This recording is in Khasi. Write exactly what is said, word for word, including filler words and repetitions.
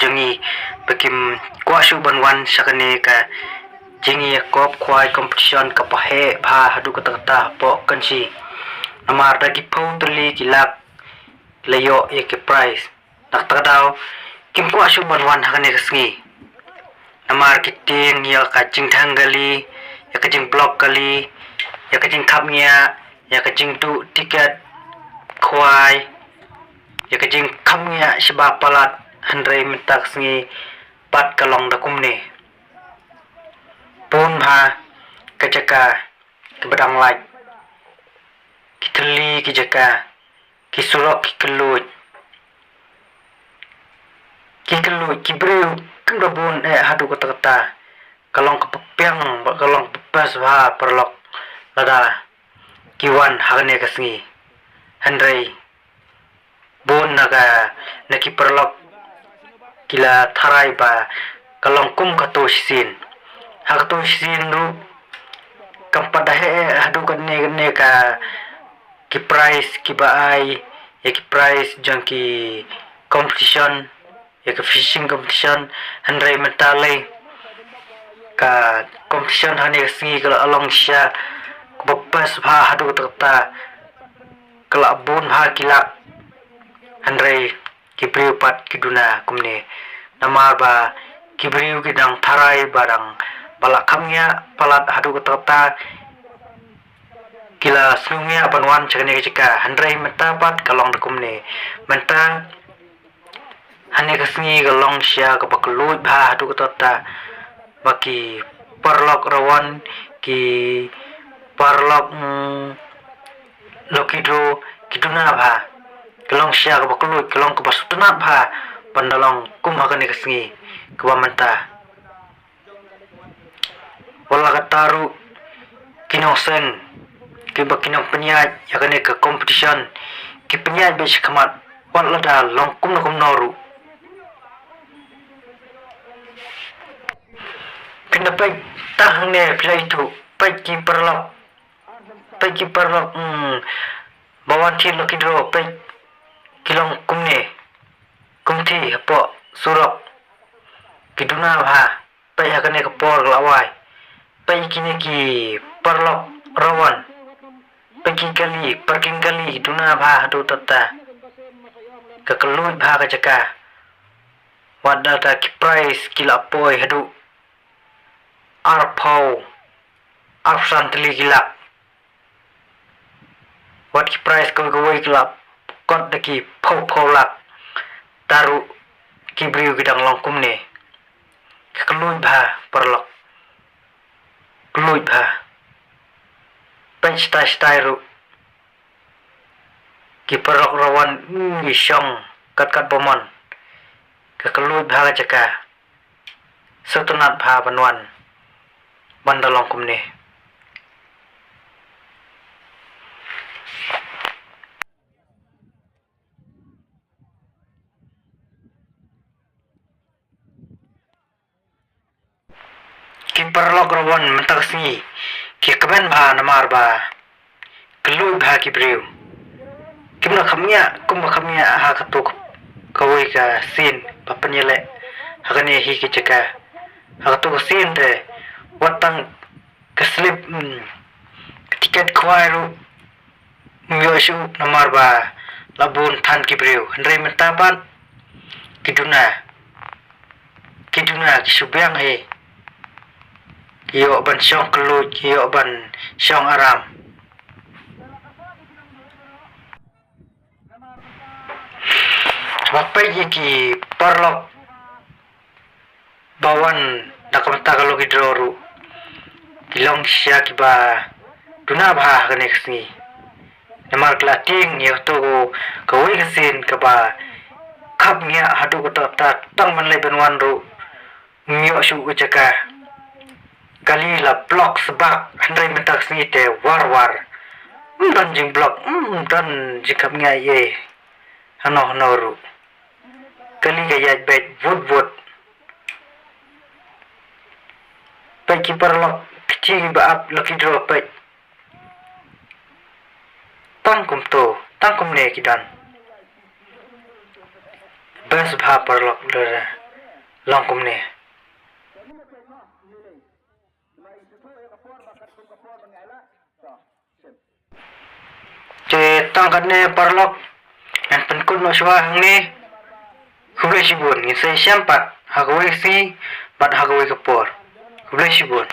jong ngi ba kim kwah shuh ban wan sha kane ka jingïakop khwai competition kaba heh bha haduh katta katta hapoh Kynshi. Namar da ki phew tylli ki lak la ïoh ïa ki prize. Na kata ka daw kim kwah shuh ban wan ha kane ka sngi. Namar ki tieng ïa ka jingdheng kali, ïa ka jingblock kali, ïa ka jingkhapngiah, ïa ka jingduh tiket khwai, ïa ka jingkhapngiah shiba palat, hynrei mynta ka sngi pat ka long da kumne. Bun bha ka jaka kiba dang lait, ki thylli ki jaka, ki surok ki kylluid. Ki kylluid, ki briew kim da bun eh haduh katta katta. Ka long kaba biang bad ka long kaba best bha paralok lada ki wan ha kane ka sngi. Hynrei bun na ka, na ki paralok ki la tharai ba ka long kum kato shisien. Ha kato shisien ruh kam pat da heh eh haduh katne katne ka, ki prize kiba ai, ïa ki prize jong ki competition, ïa ka fishing competition, hynrei mynta lei ka competition ha kane ka sngi ka la long shisha kaba best bha haduh katta katta, ka la bun bha ki lak. Hynrei ki briew pat ki duna kumne. Namar ba ki briew ki dang tharai ba dang, ba la khapngiah palat haduh katta katta, ki la sngewbha ban wan sha kane ka jaka. Hynrei mynta pat ka long da kumne. Mynta ha kane ka sngi ka long shisha kaba kylluid bha haduh katta katta. Ba ki paralok Rawon, ki paralok, mm, Lucky Draw, ki duna bha. Ka long shisha kaba kylluid, ka long kaba sngewtynnat bha ban da long kum ha kane ka sngi kaba mynta. Wat la katta ruh ki nongseng kiba ki nongpynïaid ïa kane ka competition ki pynïaid beit shakhmat wat lada long kumno kumno ruh. Phin da peit tang hangne, phi la ithuh, peit ki paralok, peit ki paralok, hmm, ba wan thied Lucky Draw, peit ki long kumne, kumthi hapoh surok, ki duna bha. Peit ha kane ka por ka la wai. Peit kine ki paralok Rawon. Peit ki kali, parking kali, duna bha haduh katta katta. Ka kylluid bha ka jaka. Wat lada ki prize ki la poi haduh arphew, arphew san tylli ki lak. Wat ki prize kawei kawei ki la kot da ki phew phew lak. Te ruh ki briew ki dang long kumne. Ka kylluid bha paralok. Kylluid bha. Peit shatai shatai ruh. Ki paralok Rawon, mm, ki shong kat kat ba mon. Ka kylluid bha ka jaka. Sngewtynnat bha ban wan ban da long kumne. Ki paralok Rawon mynta ka sngi ki kmen bha namar ba kylluid bha ki briew. Kim da khapngiah kumba khapngiah ha kato kawei ka sien ba pynïaleh ha kane hi ka jaka. Ha kato ka sien te wat tang ka slip, mm, ka tiket khwai ruh ym ïoh shuh namar ba la bun than ki briew. Hynrei mynta pat ki duna, ki duna ki shu biang hi. Ki ïoh ban shong kylluid, ki ïoh ban shong aram. Ba peit ïa ki paralok ba wan da ka bynta ka Lucky Draw ruh ki long shisha kiba duna bha ha kane ka sngi. Namar ka la tieng ïa kato kawei ka sien kaba khapngiah haduh katta katta, tang ban leit ban wan ruh ym ïoh shuh ka jaka. Kali la block sbak, hynrei mynta ka sngi te war war. Ym don jingblock, ym don jingkhapngiah ei ei hano hano ruh. Kali ka ïaid beit vut vut. Peit ki paralok, ki tieng ba ap Lucky Draw, peit. Tang kumto, tang kumne ki don. Best bha paralok lada long kumne. Te tang katne paralok, ngan pynkut noh shuwa hangne. Khublei shibun, ngin sa ïashem pat ha kawei ka sngi bad ha kawei ka por. Khublei shibun.